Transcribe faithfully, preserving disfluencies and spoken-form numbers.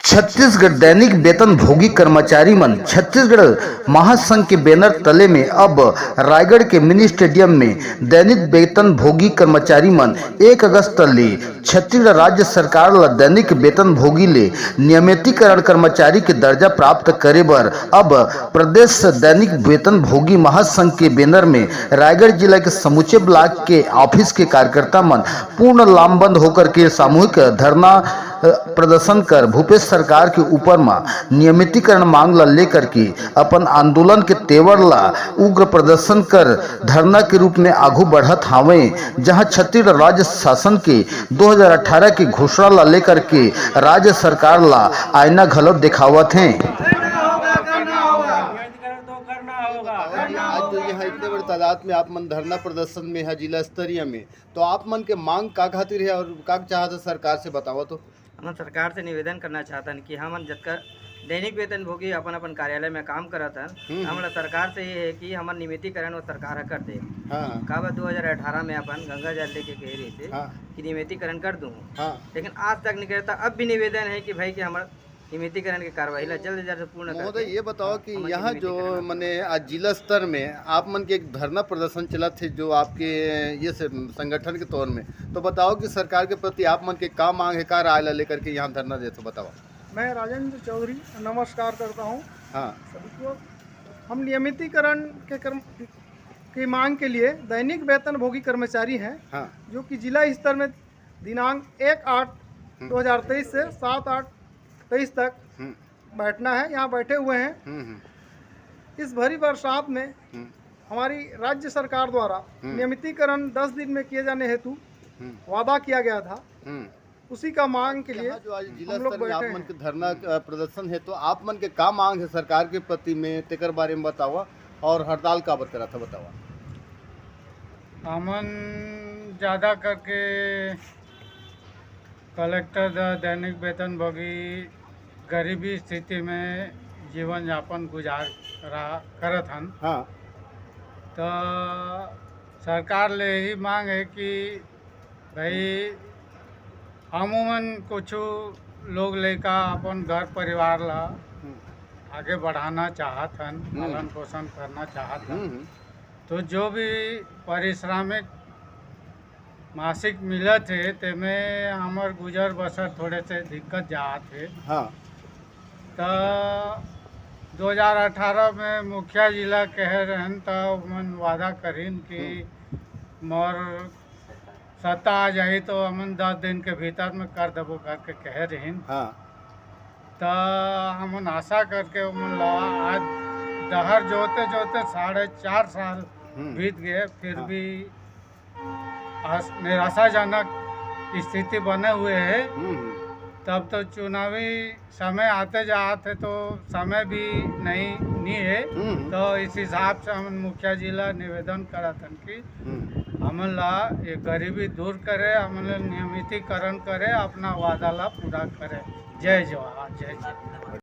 छत्तीसगढ़ दैनिक वेतन भोगी कर्मचारी मन छत्तीसगढ़ महासंघ के बैनर तले में अब रायगढ़ के मिनी स्टेडियम में दैनिक वेतन भोगी कर्मचारी मन एक अगस्त ले छत्तीसगढ़ राज्य सरकार ल दैनिक वेतन भोगी ले नियमितीकरण कर्मचारी के दर्जा प्राप्त करे बर अब प्रदेश दैनिक वेतन भोगी महासंघ के बैनर में रायगढ़ जिला के समूचे ब्लॉक के ऑफिस के कार्यकर्ता मन पूर्ण लामबंद होकर के सामूहिक धरना, अ, प्रदर्शन कर भूपेश सरकार के ऊपर म नियमितीकरण मांग ला लेकर के अपन आंदोलन के तेवर ला उग्र प्रदर्शन कर धरना के रूप में आगू बढ़त हावय, जहां छत्तीसगढ़ राज्य शासन के दो हज़ार अठारह के घोषणा ला लेकर के राज्य सरकार ला आईना घलो दिखावत हे। आज तो यहाँ इतने बड़े तादाद में आप मन धरना प्रदर्शन में है जिला स्तरीय में, तो आप मन के मांग का खातिर है और का चाहत है सरकार से, बताओ तो। हमन सरकार से निवेदन करना चाहतन कि हमन जतका दैनिक वेतन भोगी अपन अपन कार्यालय में काम करत हन, हम्म, हमन ला सरकार से ये है कि हमर नियमितीकरण वो सरकार ह कर दे। हाँ, हाँ। काबर दो हज़ार अठारह में अपन गंगा जल लेके कहे रहिस थे, हाँ, कि नियमितीकरण कर दूँ, हाँ। लेकिन आज तक नहीं करता। अब भी निवेदन है कि भाई कि हमर नियमितीकरण के कार्रवाई ला जल्द से जल्द पूर्ण महोदय, करके ये बताओ कि हमन के यहाँ जो नियमितीकरण मने आज जिला स्तर में आप मन के एक धरना प्रदर्शन चलत हे, जो आपके ये से संगठन के तौर में, तो बताओ कि सरकार के प्रति आप मन के का मांग है, का राय ला लेकर के यहाँ धरना देते हो, बताओ। मैं राजेंद्र चौधरी नमस्कार करता हूँ। हाँ। सभी को। हम नियमितीकरण के कर्म की मांग के लिए दैनिक वेतन भोगी कर्मचारी हैं, हाँ। जो कि जिला स्तर में दिनांक एक आठ हम्म। दो हज़ार तेईस से सात आठ तेईस तक हम्म। बैठना है, यहाँ बैठे हुए हैं। हम्म, हम्म। इस भरी बरसात में हम्म। हमारी राज्य सरकार द्वारा हम्म। नियमितीकरण दस दिन में किए जाने हेतु हम्म। वादा किया गया था, हम्म। उसी का मांग के लिए यहाँ जो आज जिला हम लोग स्तर में आप बैठे मन हैं। के धरना, अ, प्रदर्शन है, तो आप मन के का मांग है सरकार के प्रति में, तेकर बारे में बतावा, और हड़ताल काबर करा था, बतावा। हमन ज्यादा करके कलेक्टर द-, दैनिक वेतन भोगी गरीबी स्थिति में जीवन यापन गुजार रहा, करत हन। हाँ। तो सरकार ले ही मांग है कि भाई, हम उमन कुछ लोग लइका अपन घर परिवार ला हम्म। आगे बढ़ाना चाहत हन, हम्म। पालन पोषण करना चाहत हन। हम्म, हम्म। तो जो भी पारिश्रमिक मासिक मिलत हे, तेमे हमर गुजर बसर थोड़े से दिक्कत जात हे। हाँ। त दो हज़ार अठारह में मुखिया जी ला कहे रहन, त उमन वादा करिन कि हम्म। मोर सत्ता आ जाही, तो हमन दस दिन के भीतर में कर देबो करके कहे रहिन। हाँ। त हमन आशा करके उमन ला आज डहर जोते जोते साढ़े चार साल हम्म। बीत गए, फिर हाँ। भी आस-, निराशाजनक स्थिति बने हुए है। हम्म, हम्म। तब तो चुनावी समय आते जात है, तो समय भी नहीं, नहीं है। हम्म। तो इस हिसाब से हमन मुखिया जी ला निवेदन करत हन कि हम्म। हमन ला ये गरीबी दूर करे, हमन ला नियमितीकरण करे, अपना वादा ला पूरा करे। जय जवान, जय जवान।